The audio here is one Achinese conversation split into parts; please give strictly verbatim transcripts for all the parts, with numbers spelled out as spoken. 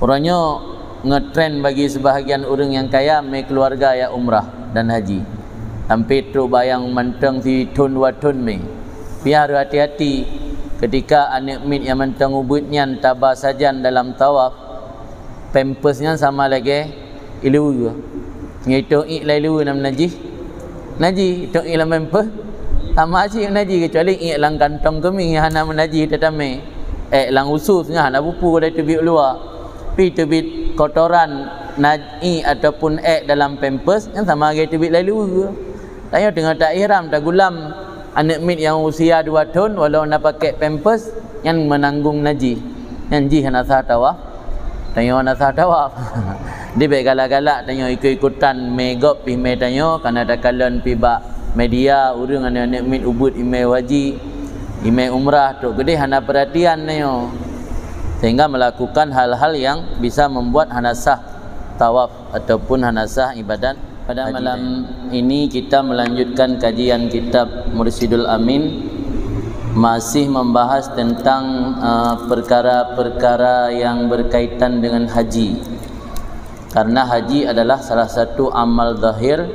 Uroe nyoe ngeutren bagi seubahagian ureuëng nyang kaya mé keuluwarga jak umrah dan haji. Sampai trok bak nyang mantong sithon dua thon mé. Pih harôh hati-hati, keutika aneuëk miet nyang mantong ubeuet nyan taba sajan dalam tawaf, pampers nyan sama lagée ileue. Nyoe itong iek lam ileue na meunajih. Najih, itong iek lam pampers sama cit najih, keucuali iek lam kantong keumieng nyang hana meunajih teutamé. Ék lam usus nyan hana peue-peue, padahai teubiet u luwa. Pi teubiet kotoran na iek ataupun ék dalam pampers, nyan sama lagée teubiet lam ileue. Tanyoe teungoh ta-ihram, tagulam aneuëk miet nyang usia dua thon, walau na pakai pampers, nyan meunanggong najih. Nyan jih hana sah tawaf. Tanyoe hana sah tawaf. Di bék galak-galak tanyoe ikut-ikutan mé gob pih mé tanyoe, kana takalon pih bak media ureuëng aneuëk-aneuëk miet ubeuet imé haji, imé umrah, trok geudeh hana peuratian tanyoe. Sehingga melakukan hal-hal yang bisa membuat hana sah tawaf ataupun hana sah ibadat. Pada malam ini kita melanjutkan kajian kitab Mursyidul Amin, masih membahas tentang, eh, perkara-perkara yang berkaitan dengan haji. Karena haji adalah salah satu amal zahir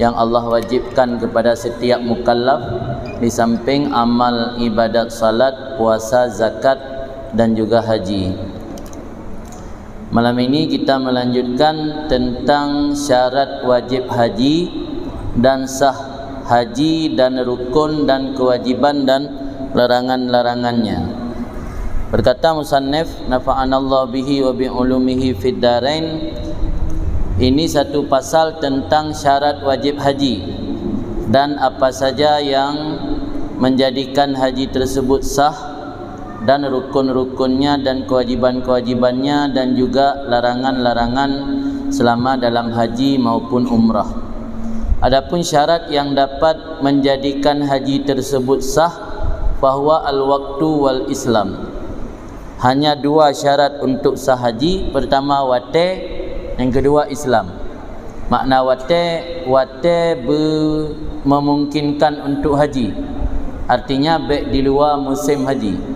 yang Allah wajibkan kepada setiap mukallaf, di samping amal ibadat salat, puasa, zakat, dan juga haji. Malam ini kita melanjutkan tentang syarat wajib haji dan sah haji dan rukun dan kewajiban dan larangan-larangannya. Berkata musannif, "Nafa'anallahu bihi wa bi ulumihi fid darain." Ini satu pasal tentang syarat wajib haji dan apa saja yang menjadikan haji tersebut sah, dan rukun-rukunnya dan kewajiban-kewajibannya, dan juga larangan-larangan selama dalam haji maupun umrah. Adapun syarat yang dapat menjadikan haji tersebut sah, fahuwa al-waktu wal Islam. Hanya dua syarat untuk sah haji, pertama watée, yang kedua Islam. Makna watée, watée beu-, memungkinkan untuk haji. Artinya bék di luwa musim haji.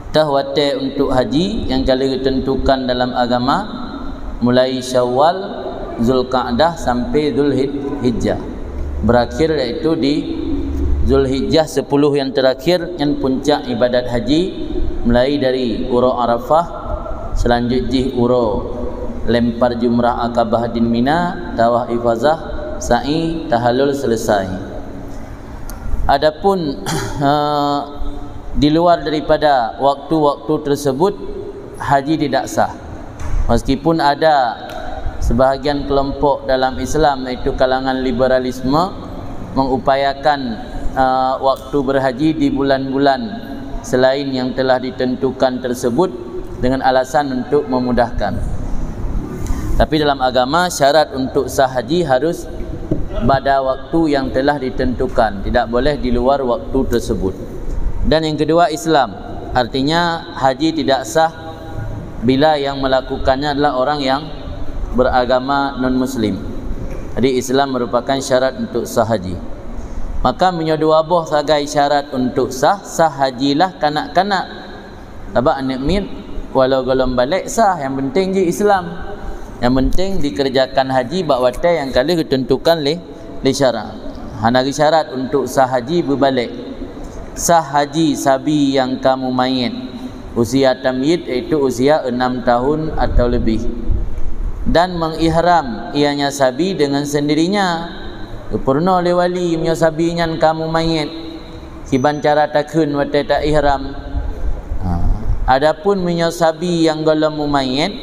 Teuh watée untuk haji nyang ka lheueh geuteuntukan dalam agama, mulai Syawal, Zulqa'dah sampai Zulhijjah. Berakhir yaitu di Zulhijjah sepuluh yang terakhir, nyan puncak ibadat haji, mulai dari uroe Arafah, selanjut jih uroe lempar jumrah Aqabah di Mina, tawaf ifazah, sa'i, tahallul selesai. Adapun, eh, di luar daripada waktu-waktu tersebut, haji tidak sah. Meskipun ada sebahagian kelompok dalam Islam, yaitu kalangan liberalisme, mengupayakan, eh, waktu berhaji di bulan-bulan selain yang telah ditentukan tersebut dengan alasan untuk memudahkan. Tapi dalam agama, syarat untuk sah haji harus pada waktu yang telah ditentukan, tidak boleh di luar waktu tersebut. Dan yang kedua, Islam. Artinya, haji tidak sah bila yang melakukannya adalah orang yang beragama non-muslim. Jadi, Islam merupakan syarat untuk sah haji. Maka, meunyoe dua boh sagai syarat untuk sah, sah hajilah kanak-kanak. Sabab aneuëk miet, walau gohlom balek sah, nyang penting jih Islam. Nyang penting dikerjakan haji bak watée nyang ka lheueh geuteuntukan lé, lé syarat. Hana geusyarat untuk sah haji beubalek. Sah haji sabi nyang ka mumayét, usia tamyiz, yaitu usia enam tahun atau lebih. Dan mengihram ianya sabi dengan sendirinya. Geupeurunoe lé wali meunyoe sabi nyan ka mumayét. Kiban cara takheun watée ta-ihram. Ha. Adapun meunyoe sabi nyang gohlom mumayét,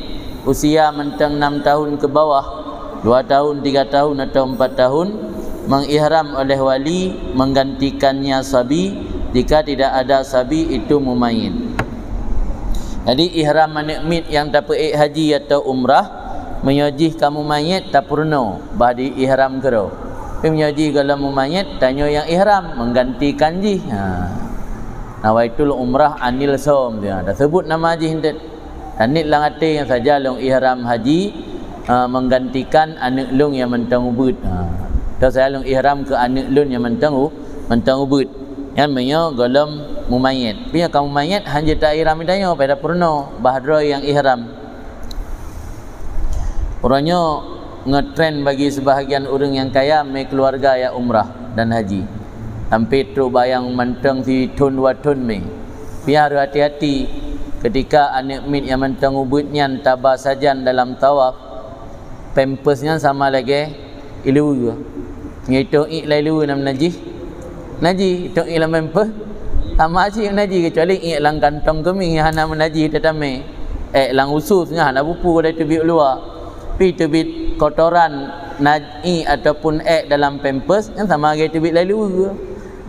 usia mantong enam tahun keu bawah, dua tahun, tiga tahun atau empat tahun, mengihram oleh wali menggantikannya sabi, jika tidak ada sabi itu mumayét. Jadi, ihram aneuëk miet nyang tapeuék haji atau umrah, meunyoe jih ka mumayét, tapeurunoe, bah di-ihram keudroe. Tapi meunyoe jih gohlom mumayét, tanyoe nyang ihram, menggantikan jih. Ha. Nawaitul umrah anil saum, dia. Dah sebut nama jih entet. Tanit lam até nyang saja lôn ihram haji, ha, menggantikan aneuëk lôn nyang mantong ubeuet. Ha. Atau saja lôn ihram keu aneuëk lôn nyang mantong u-, mantong ubeuet. Nyan meunyoe gohlom mumayét. Tapi nyang ka mumayét, hana jeuet ta-ihram tanyoe, pada peurunoe, bah droe nyang ihram. Uroe nyoe ngeutren bagi seubahagian ureuëng nyang kaya mé keuluwarga jak umrah dan haji. Sampai trok bak nyang mantong sithon dua thon mé. Piah harôh hati-hati keutika aneuëk miet nyang mantong ubeuet nyan taba sajan dalam tawaf, pampers nyan sama lagée ileue. Ngieng itong iék lam ileue na meunajih. Najih, itong iék lam pampers. Sama cit najih, keucuali iék lam kantong keumieng nyang hana meunajih teutamé. Ék lam usus nyang hana peue-peue, ka teubiet u luwa. Pi teubiet kotoran na iék ataupun ék dalam pampers, nyan sama lagée teubiet lam ileue.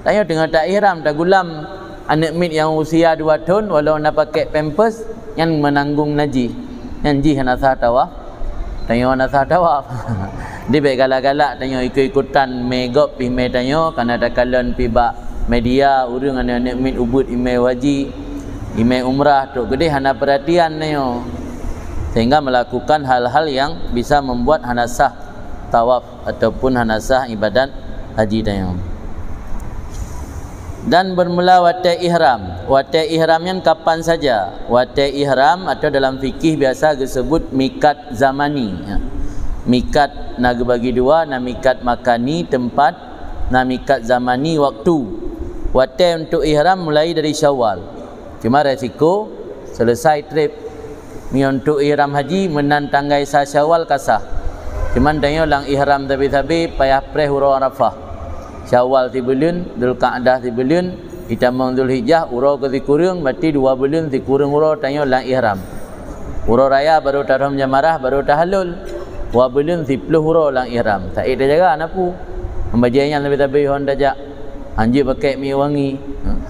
Tanyoe teungoh ta-ihram, tagulam aneuëk miet nyang usia dua thon, walau na pakai pampers, nyan meunanggong najih. Nyan jih hana sah tawaf. Tanyoe hana sah tawaf. Di bék galak-galak tanyoe ikut-ikutan mé gob pih mé tanyoe, kana takalon pih bak media ureuëng aneuëk-aneuëk miet ubeuet imé haji, imé umrah, trok keudeh hana peuratian tanyoe. Sehingga melakukan hal-hal yang bisa membuat hana sah tawaf ataupun hana sah ibadat haji tanyoe. Dan bermula watée ihram. Watée ihram nyan kapan saja? Watée ihram atau dalam fikih biasa geusebut mikat zamani. Ya. Mikat na geubagi dua, na mikat makani, tempat, na mikat zamani, waktu. Watée untuk ihram mulai dari Syawal. Cuma resiko selesai trip. Meunyoe untuk ihram haji meunan tanggai sa Syawal ka sah. Cuman tanyoe lam ihram sabe-sabe payah preh uroe Arafah. Syawal sibuleuen, Zulkaadah sibuleuen, itamong Zulhijjah uroe keu sikureueng, berarti dua buleuen sikureueng uroe tanyoe lam ihram. Uroe raya baru tarhom jamarah, baru tahallul. Dua buleuen siploh uroe lam ihram. Saék tajaga na peue. Meubajée nyan sabe-sabe hon tajak. Hanjeuet pakai minyeuk wangi,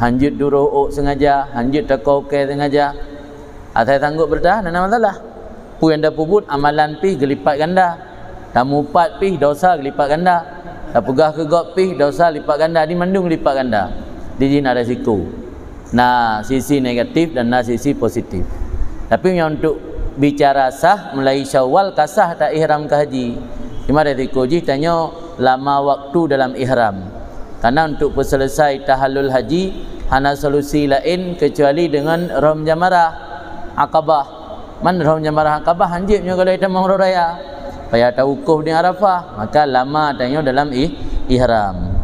hanjeuet duroh ôk sengaja, hanjeuet takokée sengaja. Asai sanggup beurtahan, hana masalah. Peue nyang tapeubuet, amalan pih geulipat ganda. Tamupat pih, dosa geulipat ganda. Tapeugah keu gob pih, dosa lipat ganda. Di mandum geulipat ganda. Di jih na resiko. Na sisi negatif dan na sisi positif. Tapi meunyoe untuk bicara sah, mulai Syawal ka sah ta-ihram keu haji. Cuma resiko jih tanyoe lama waktu dalam ihram. Karena untuk peuselesai tahallul haji, hana solusi laén keucuali deungon rhom jamarah Aqabah. Man rhom jamarah Aqabah hanjeuet meunyoe golom tamong uroe raya. Payah tawukuf di Arafah, maka lama tanyoe dalam ih-, ihram.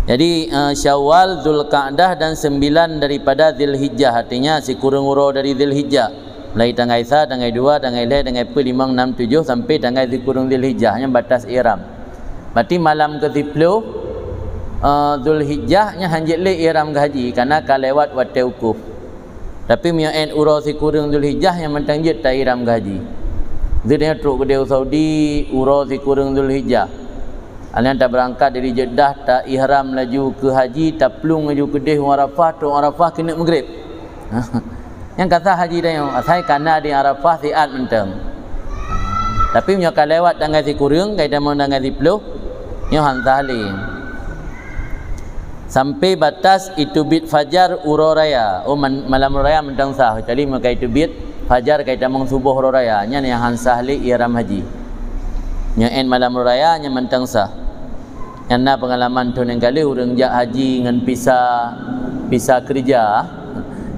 Jadi, eh, Syawal, Zulkaadah dan sembilan daripada Zulhijjah, artinya sikureueng uroe dari Zulhijjah. Mulai tanggai sa, tanggai dua, tanggai lhée, tanggai peuet, limong, nam, tujoh sampai tanggai sikureueng Zulhijjah, nyan batas ihram. Berarti malam keu siploh, eh, Zulhijjah nyan hanjeuet lé ihram keu haji, karena ka lewat watée wukuf. Tapi meunyoe ék uroe sikureueng Zulhijjah nyan mantong jeuet ta-ihram keu haji. Jeuet nyan trok keudeh u Saudi uroe sikureueng Zulhijjah. Alèh nyan tabeurangkat dari Jeddah, ta-ihram laju keu haji, taplueng laju keudeh u Arafah, trok Arafah keuneuk Maghrib. Nyan ka sah haji tanyoe, asai ka na di Arafah siat mantong. Tapi meunyoe ka lewat tanggai sikureueng, ka itamong tanggai siploh, nyoe han sah lé. Sampai batas iteubiet fajar uroe raya. Oh, man-, malam uroe raya mantong sah, kecuali meunyoe ka iteubiet fajar ka itamong suboh uroe raya. Nyan nyang han sah lé ihram haji. Nyoe ék malam uroe raya nyan mantong sah. Nyan na peungalaman thôn nyang ka lheueh ureuëng jak haji ngon visa, visa keureuja.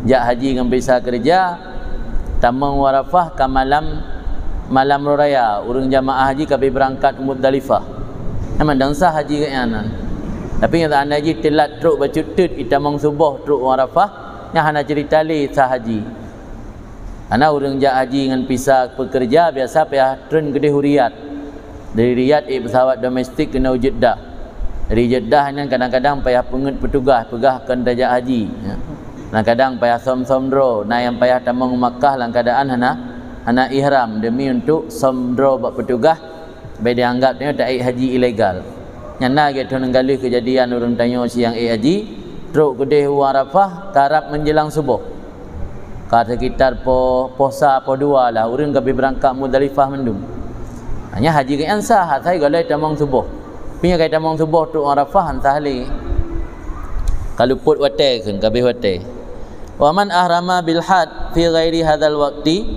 Jak haji ngon visa keureuja, tamong u Arafah ka malam, malam uroe raya, ureuëng jamaah haji ka abéh beurangkat u Muzdalifah. Nyan mantong sah haji geuhnyan. Tapi nyang seandai jih teulat trok bacut teut itamong suboh trok u Arafah, nyan hana ceurita lé sah haji. Karena ureuëng jak haji ngon visa peukeureuja biasa payah treun keudeh u Riyadh. Dari Riyadh ék pesawat domestik keunoe u Jeddah. Dari Jeddah nyan kadang-kadang payah peungeuet petugas, peugah kon tajak haji. Ya. Kadang-kadang payah som-som droe, na nyang payah tamong u Makkah lam keuadaan hana, hana ihram demi untuk som droe bak petugas, bèk dianggap nyoe taék haji ilegal. Nyan na geutanyoe galeh keujadian ureuëng tanyoe siang ék haji, trok keudeh u Arafah karab menjelang suboh. Ka sekitar poh, poh sa, poh dua lah, ureuëng ka abéh beurangkat Muzdalifah mandum. Hanya haji geuhnyan sah, asai golom tamong suboh. Pi nyang ka tamong suboh trok Arafah han sah lé. Ka luput watée kheun, ka abéh watée. Wa man ahrama bil hajj fi ghairi hadzal waqti,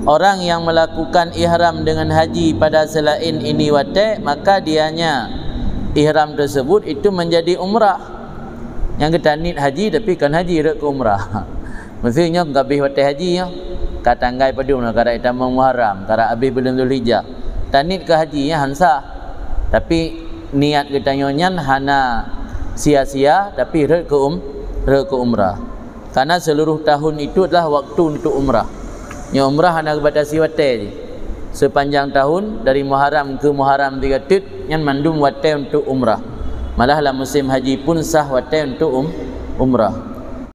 orang yang melakukan ihram dengan haji pada selain ini watée, maka dianya ihram tersebut itu menjadi umrah. Nyang geutanit haji tapi kon haji, rot keu umrah. Meusti nyoe ka abéh watée haji nyoe. Ka tanggai padum lah, karab tamong Muharram, karab abéh buleuen Zulhijjah. Taniet keu haji nyan han sah. Tapi niat geutanyoe nyan hana sia-sia, tapi rhot keu um-, rhot keu umrah. Karena seluruh tahun itu adalah waktu untuk umrah. Nyoe umrah hana geubatasi watée jih. Sepanjang tahun, dari Muharram ke Muharram tiga teut, nyan mandum watée untuk umrah. Malah lam musim haji pun sah watée untuk um-, umrah.